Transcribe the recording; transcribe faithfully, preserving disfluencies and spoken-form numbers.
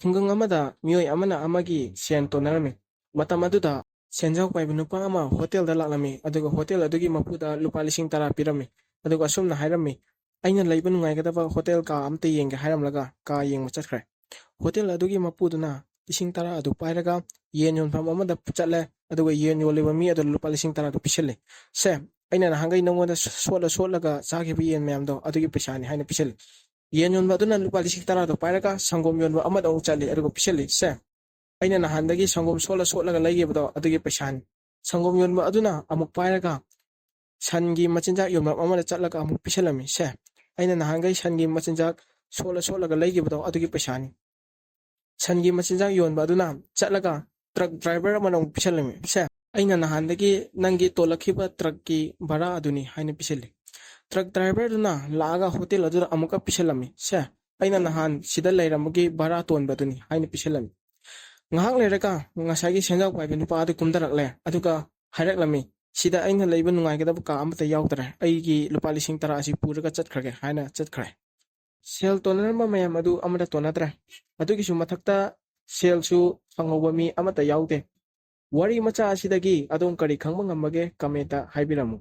ꯈꯨꯡꯒꯪ ꯑꯃꯗ ꯃꯤꯑꯣꯏ ꯑꯃꯅ ꯑꯃꯒꯤ ꯁꯦꯟ ꯇꯣꯟꯅꯔꯝꯃꯤ꯫ ꯃꯇꯝ ꯑꯗꯨꯗ ꯁꯦꯟꯖꯥꯎ ꯄꯥꯏꯕ ꯅꯨꯄꯥ ꯑꯃ ꯍꯣꯇꯦꯜꯗ ꯂꯥꯛꯂꯝꯃꯤ, ꯑꯗꯨꯒ ꯍꯣꯇꯦꯜ ꯑꯗꯨꯒꯤ ꯃꯄꯨꯗ ꯂꯨꯄꯥ ꯂꯤꯁꯤꯡ ꯇꯔꯥ ꯄꯤꯔꯝꯃꯤ, ꯑꯗꯨꯒ ꯑꯁꯨꯝꯅ ꯍꯥꯏꯔꯝꯃꯤ, "ꯑꯩꯅ ꯂꯩꯕ ꯅꯨꯡꯉꯥꯏꯒꯗꯕ ꯍꯣꯇꯦꯜ ꯀꯥ ꯑꯃꯇ ꯌꯦꯡꯒꯦ" ꯍꯥꯏꯔꯝꯂꯒ ꯀꯥ ꯌꯦꯡꯕ ꯆꯠꯈ꯭ꯔꯦ꯫ ꯍꯣꯇꯦꯜ ꯑꯗꯨꯒꯤ ꯃꯄꯨꯗꯨꯅ ꯂꯤꯁꯤꯡ ꯇꯔꯥ ꯑꯗꯨ ꯄꯥꯏꯔꯒ ꯌꯦꯟ ꯌꯣꯟꯐꯝ ꯑꯃꯗ ꯆꯠꯂꯦ, ꯑꯗꯨꯒ ꯌꯦꯟ ꯌꯣꯜꯂꯤꯕ ꯃꯤ ꯑꯗꯨ ꯂꯨꯄꯥ ꯂꯤꯁꯤꯡ ꯇꯔꯥꯗꯨ ꯄꯤꯁꯜꯂꯤ꯫ "ꯁꯦ, ꯑꯩꯅ ꯅꯍꯥꯟꯈꯩ ꯅꯉꯣꯟꯗ ꯁꯣꯠꯂ ꯁꯣꯠꯂꯒ ꯆꯥꯈꯤꯕ ꯌꯦꯟ ꯃꯌꯥꯝꯗꯣ ꯑꯗꯨꯒꯤ ꯄꯩꯁꯥꯅꯤ" ꯍꯥꯏꯅ ꯄꯤꯁꯜꯂꯤ꯫ ꯌꯦꯟ ꯌꯣꯟꯕ ꯑꯗꯨꯅ ꯂꯨꯄꯥ ꯂꯤꯁꯤꯡ ꯇꯔꯥꯗꯣ ꯄꯥꯏꯔꯒ ꯁꯪꯒꯣꯝ ꯌꯣꯟꯕ ꯑꯃꯗ ꯑꯃꯨꯛ ꯆꯠꯂꯤ, ꯑꯗꯨꯒ ꯄꯤꯁꯜꯂꯤ꯫ "ꯁꯦ, ꯑꯩꯅ ꯅꯍꯥꯟꯗꯒꯤ ꯁꯪꯒꯣꯝ ꯁꯣꯠꯂ ꯁꯣꯠꯂꯒ ꯂꯩꯈꯤꯕꯗꯣ ꯑꯗꯨꯒꯤ ꯄꯩꯁꯥꯅꯤ"꯫ ꯁꯪꯒꯣꯝ ꯌꯣꯟꯕ ꯑꯗꯨꯅ ꯑꯃꯨꯛ ꯄꯥꯏꯔꯒ ꯁꯟꯒꯤ ꯃꯆꯤꯟꯖꯥꯛ ꯌꯣꯟꯐꯝ ꯑꯃꯗ ꯆꯠꯂꯒ ꯑꯃꯨꯛ ꯄꯤꯁꯜꯂꯝꯃꯤ꯫ "ꯁꯦ, ꯑꯩꯅ ꯅꯍꯥꯟꯈꯩ ꯁꯟꯒꯤ ꯃꯆꯤꯟꯖꯥꯛ ꯁꯣꯠꯂ ꯁꯣꯠꯂꯒ ꯂꯩꯈꯤꯕꯗꯣ ꯑꯗꯨꯒꯤ ꯄꯩꯁꯥꯅꯤ"꯫ ꯁꯟꯒꯤ ꯃꯆꯤꯟꯖꯥꯛ ꯌꯣꯟꯕ ꯑꯗꯨꯅ ꯆꯠꯂꯒ ꯇ꯭ꯔꯛ ꯗ꯭ꯔꯥꯏꯚꯔ ꯑꯃꯅ ꯑꯃꯨꯛ ꯄꯤꯁꯜꯂꯝꯃꯤ꯫ "ꯁꯦ, ꯑꯩꯅ ꯅꯍꯥꯟꯗꯒꯤ ꯅꯪꯒꯤ ꯇꯣꯜꯂꯛꯈꯤꯕ ꯇ꯭ꯔꯛꯀꯤ ꯚꯔꯥ ꯑꯗꯨꯅꯤ" ꯍꯥꯏꯅ ꯄꯤꯁꯜꯂꯤ꯫ ꯇ꯭ꯔꯛ ꯗ꯭ꯔꯥꯏꯚꯔꯗꯨꯅ ꯂꯥꯛꯑꯒ ꯍꯣꯇꯦꯜ ꯑꯗꯨꯗ ꯑꯃꯨꯛꯀ ꯄꯤꯁꯜꯂꯝꯃꯤ꯫ "ꯁꯦ, ꯑꯩꯅ ꯅꯍꯥꯟ ꯁꯤꯗ ꯂꯩꯔꯝꯕꯒꯤ ꯚꯔꯥ ꯇꯣꯟꯕꯗꯨꯅꯤ" ꯍꯥꯏꯅ ꯄꯤꯁꯜꯂꯝꯃꯤ꯫ ꯉꯥꯏꯍꯥꯛ ꯂꯩꯔꯒ ꯉꯁꯥꯏꯒꯤ ꯁꯦꯟꯖꯥꯎ ꯄꯥꯏꯕ ꯅꯨꯄꯥ ꯑꯗꯨ ꯀꯨꯝꯊꯔꯛꯂꯦ, ꯑꯗꯨꯒ ꯍꯥꯏꯔꯛꯂꯝꯃꯤ, "ꯁꯤꯗ ꯑꯩꯅ ꯂꯩꯕ ꯅꯨꯡꯉꯥꯏꯒꯗꯕ ꯀꯥ ꯑꯃꯠꯇ ꯌꯥꯎꯗ꯭ꯔꯦ, ꯑꯩꯒꯤ ꯂꯨꯄꯥ ꯂꯤꯁꯤꯡ ꯇꯔꯥ ꯑꯁꯤ ꯄꯨꯔꯒ ꯆꯠꯈ꯭ꯔꯒꯦ" ꯍꯥꯏꯅ ꯆꯠꯈ꯭ꯔꯦ꯫ ꯁꯦꯜ ꯇꯣꯟꯅꯔꯝꯕ ꯃꯌꯥꯝ ꯑꯗꯨ ꯑꯃꯠꯇ ꯇꯣꯟꯅꯗ꯭ꯔꯦ꯫ ꯑꯗꯨꯒꯤꯁꯨ ꯃꯊꯛꯇ ꯁꯦꯜꯁꯨ ꯐꯪꯍꯧꯕ ꯃꯤ ꯑꯃꯠꯇ ꯌꯥꯎꯗꯦ꯫ ꯋꯥꯔꯤ ꯃꯆꯥ ꯑꯁꯤꯗꯒꯤ ꯑꯗꯣꯝ ꯀꯔꯤ ꯈꯪꯕ ꯉꯝꯕꯒꯦ? ꯀꯃꯦꯟꯇ ꯍꯥꯏꯕꯤꯔꯝꯃꯨ꯫